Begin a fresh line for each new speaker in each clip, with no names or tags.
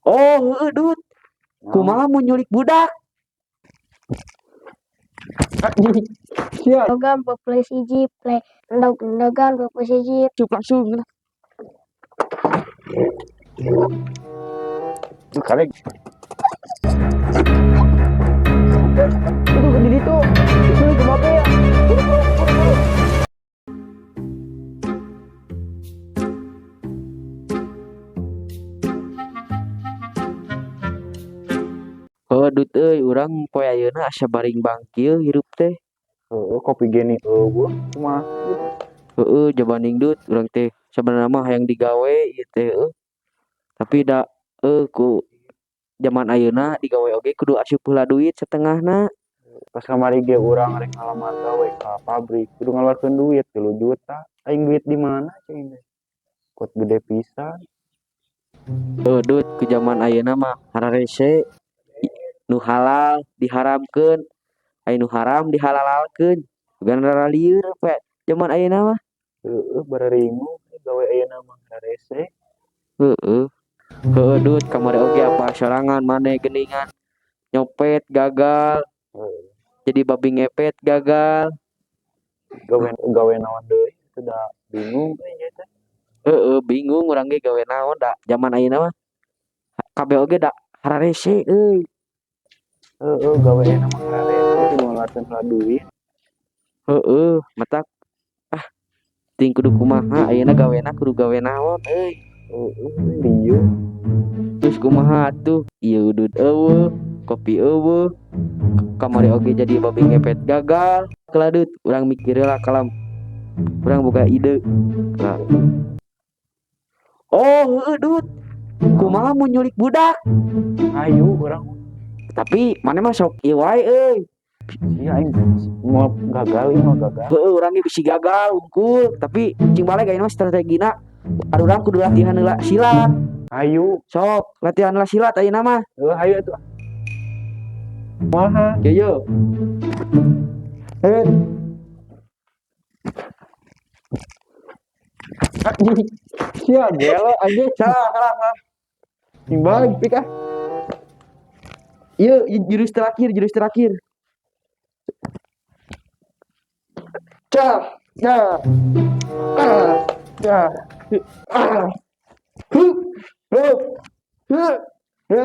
Oh, heueuh, Dut. Kumaha mun nyulik budak?
Siap.
Endogan plus hiji play endog endogan plus hiji.
Cup langsung.
Tuh kali.
Itu di ditu. Itu ke mobil. Buru, buru, buru, buru. Oh, Dut euy, urang poe ayeuna asa baring bangkil hirup teh.
Heeh, kopi geni euweuh kumaha.
Heeh, jabanding, Dut, urang teh sabenerna mah hayang digawe ieu teh heueuh. Tapi da ku jaman ayeuna digawe oge kudu asup heula duit setengahna.
Pas kamari ge urang rek ngalamar gawe ka pabrik, kudu ngaluarkeun duit 3 juta. Aing duit di mana cing teh? Kot gede pisan.
Heuh, Dut, ku jaman ayeuna mah hararese nu halal diharamkeun, aya nu haram dihalalalkeun. Bukan rara lieur poe jaman ayeuna mah.
Heeh, bararingung gawe ayeuna mah hararese.
Heeh. Heeh, Dut, kamari oge apa sorangan maneh geuningan nyopet gagal.
Heeh.
Jadi babi ngepet gagal.
Gawe gawe naon deui sudah bingung euy nya teh.
Heeh, bingung urang ge gawe naon da jaman ayeuna mah kabeh oge da hararese euy.
Heeh, gawe ayeuna mah hararese kudu ngaluarkeun heula duit.
Heeh, matak ah ting kudu kumaha ayeuna gawena kudu gawe naon euy.
Heeh, lieur.
Terus kumaha atuh? Ieu udud euweuh, kopi euweuh. Kamari oge jadi babi ngepet gagal. Kela, Dut, urang mikir heula kalam. Urang boga ide. Kela. Oh, heueuh, Dut. Kumaha mun nyulik budak?
Hayu urang.
Tapi maneh mah sok ieu wae euy.
Sia aing mau gagal ieu mah gagal.
Heueuh, urang ge bisi gagal hungkul, tapi cing baleg ayeuna mah strategina anu urang kudu latihan heula silat.
Hayu.
Sok, latihan heula silat ayeuna mah.
Heuh, hayu atuh. Kumaha?
Kieu ye.
Heuh. Sia gelo anjing.
Salah, salah, salah.
Cing baleg pik ah.
Ieu jurus terakhir, jurus terakhir. Cah, cah. Ah,
Cah.
ah. Hu, hu, hu, hu,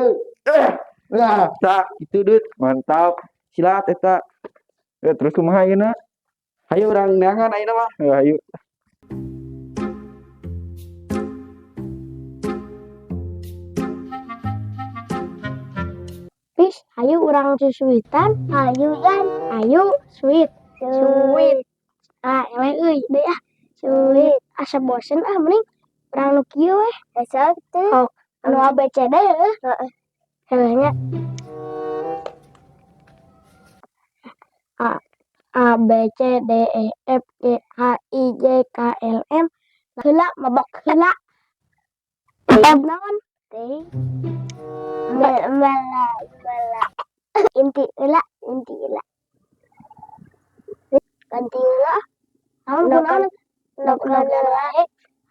eh.
Nah,
Tah, itu, Dut.
Mantap.
Silat eta.
Eh, terus kumaha ayeuna?
Hayu urang neangan ayeuna mah.
Heuh, hayu.
Pis, hayu urang susuitan. Hayu yan, hayu sweet. Sweet. Ah, eleh euy, deui ah. Sulit. Asa bosen ah, mending urang nu kieu weh.
Sok tuh.
Oh, anu ABCD heueuh.
Heeh.
Heueuh nya. A A B C D E F G H I J K L M. Heula mabok heula. F naon?
T. Bala bala. Inti heula, inti heula. Ganti heula.
Naon kunaon? Endog endog wae.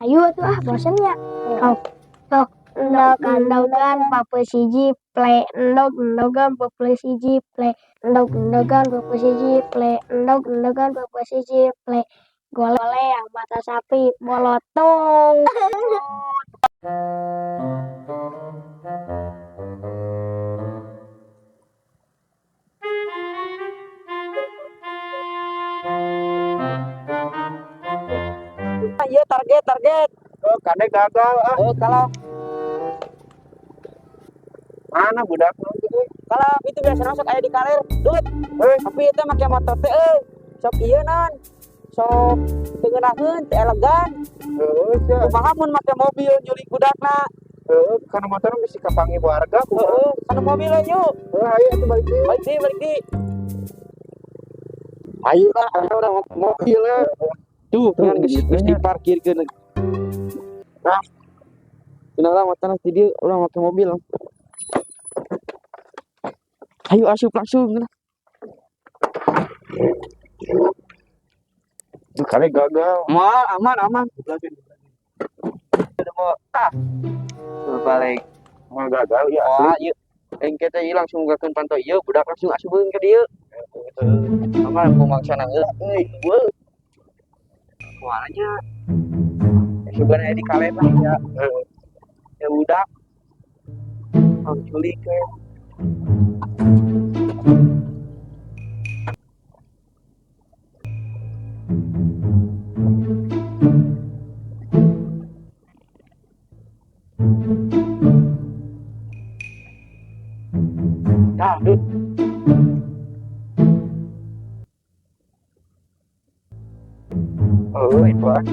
Hayu atuh ah, bosen ya. Sok. Sok. Endog endogan papeus hiji play endog endogan papeus hiji play endog endogan papeus hiji play endog endogan papeus hiji play goleang mata sapi bolotong.
Iya, target, target.
Oh, kade gagal ah.
Oh, kalah.
Mana budak nu teh?
Kalah, itu biasa masuk aya di kaler, Dut.
Heuh.
Tapi itu make motor teh euy. Sok ieu naon? Sok teu ngeunaheun, teu elegan.
Heueuh sia.
Kumaha mun make mobil nyulik budakna?
Heueuh, kana motor bisi kapanggih warga kumaha?
Heeh, kana mobil we yuk.
Heuh, hayu atuh balik deui.
Balik deui, balik deui.
Ayo lah, ayo urang mobil ya.
Tuh,
Tuh,
kan geus geus
gitunya.
diparkirkeun. Nah. Cenah urang motorna di dieu, urang make mobil. Ayo asup langsung.
Tuh kali gagal.
Moal, aman, aman. Udah mau ah. Balik.
Moal gagal ieu asli.
Wah, ieu engke teh ieu langsung bukakeun panto ieu, budak langsung asubeun ka dieu. Apa pemaksana heula euy, heueuh. Kumaha nya? Asubeun aya di kalen lah ya. Ya budak. Oh, culik we. Tah, Dut.
Oh, itu ah.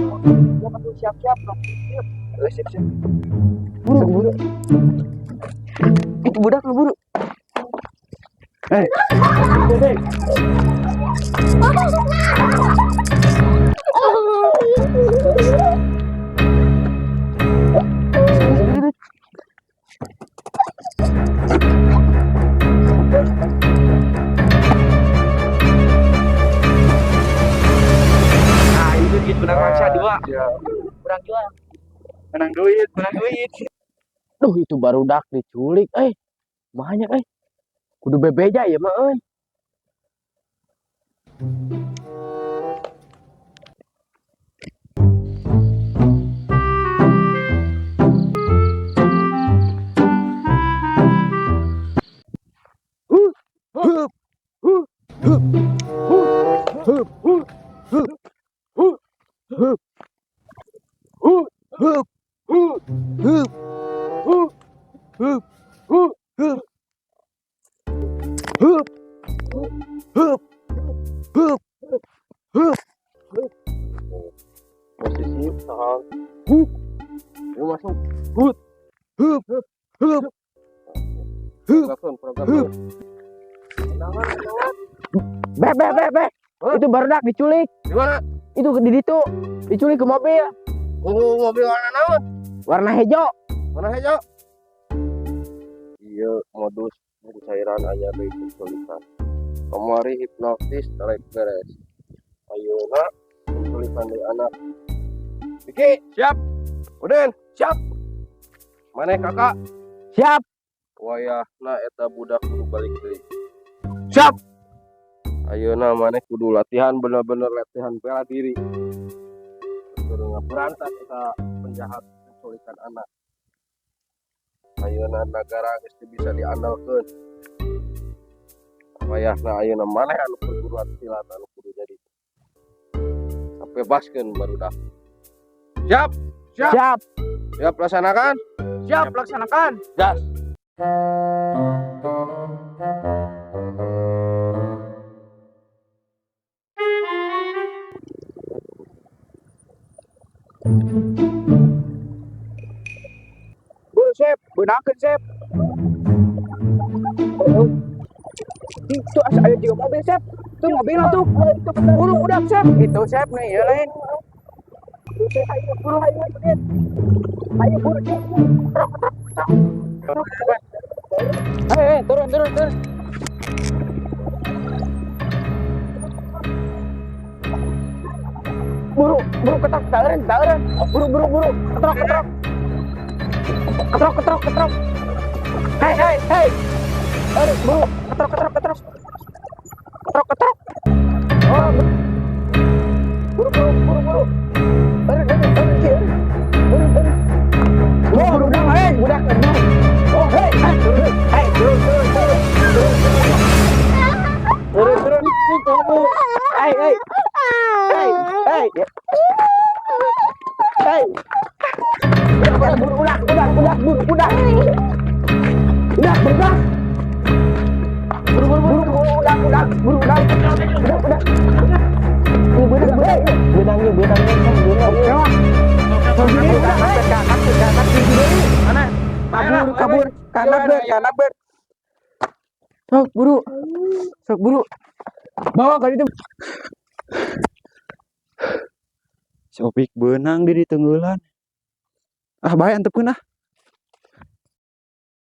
Ya atuh siap-siap dong.
Heuh, sip sip.
Buru, buru. Itu budak lu buru.
Eh.
Nah, itu gitu budak mangsa dua.
Ya,
Kurang jual,
menang duit.
kurang duit.
Duh, itu barudak diculik euy. Banyak euy. Kudu bebeja ieu mah euy. Hup, hup, hup, hup, hup, hup, hup, hup, hup, hup, hup, hup, hup, hup, hup, hup, hup, hup, hup, hup.
Posisi tahan.
Hup.
Lu masuk.
Hup, hup, hup, hup.
Program, program.
Be, be, be, be. Itu barudak diculik.
Di mana?
Itu di ditu. Diculik ke mobil.
Tunggu mobil warna naon?
Warna hijau.
Warna hijau. Iya, modus pencairan aya deui penculikan. Kamari hipnotis tarik beres. Ayeuna penculikan deui anak. Diki, siap. Udin, siap. Maneh kakak?
Siap.
Wayahna eta budak kudu balik deui.
Siap.
Ayeuna maneh kudu latihan, bener-bener latihan bela diri. Kudu ngaberantas eta penjahat penculikan anak. Ayeuna negara geus teu bisa diandalkeun. Wayahna ayeuna maneh anu perguruan silat anu kudu jadi. Bebaskeun barudak. Siap. Siap.
Siap.
Siap laksanakan.
Siap laksanakan.
Gas.
Buru sep, beunangkeun sep. Itu asa aya juga mobil sep. Itu mobil tuh. Buru udah sep. Itu sep nih ya lain. Ayo buru ayo ayo. Ayo buru. Hei, turun turun turun. Buru, buru ketok, teureun, teureun. Buru buru buru, ketrok ketrok. Ketrok ketrok ketrok. Hei hei hei. Aduh, buru, ketrok ketrok ketrok. Ketrok ketrok. Oh. Buru buru buru buru. Aduh, aduh, aduh, aduh, aduh. Oh, budak, hei, budak, aduh. Oh, hei, hei, turun, hei, turun, turun, turun. Turun, turun, turun. Hei, hei. Hei, hei. Hei. Udah, buru, udah, udah, udah, buru, udah. Udah, bergerak. Buru, buru, buru, buru, udah, udah, buru, udah. Udah, udah. Ini beunang, hei. Beunangnya, beunangnya, beunangnya. Kabur, kabur, kanak ber, kanak ber. Sok buru, sok buru. Bawa kali itu.
Si Opik beunang di ditunggulan. Ah, bae antepkeun ah.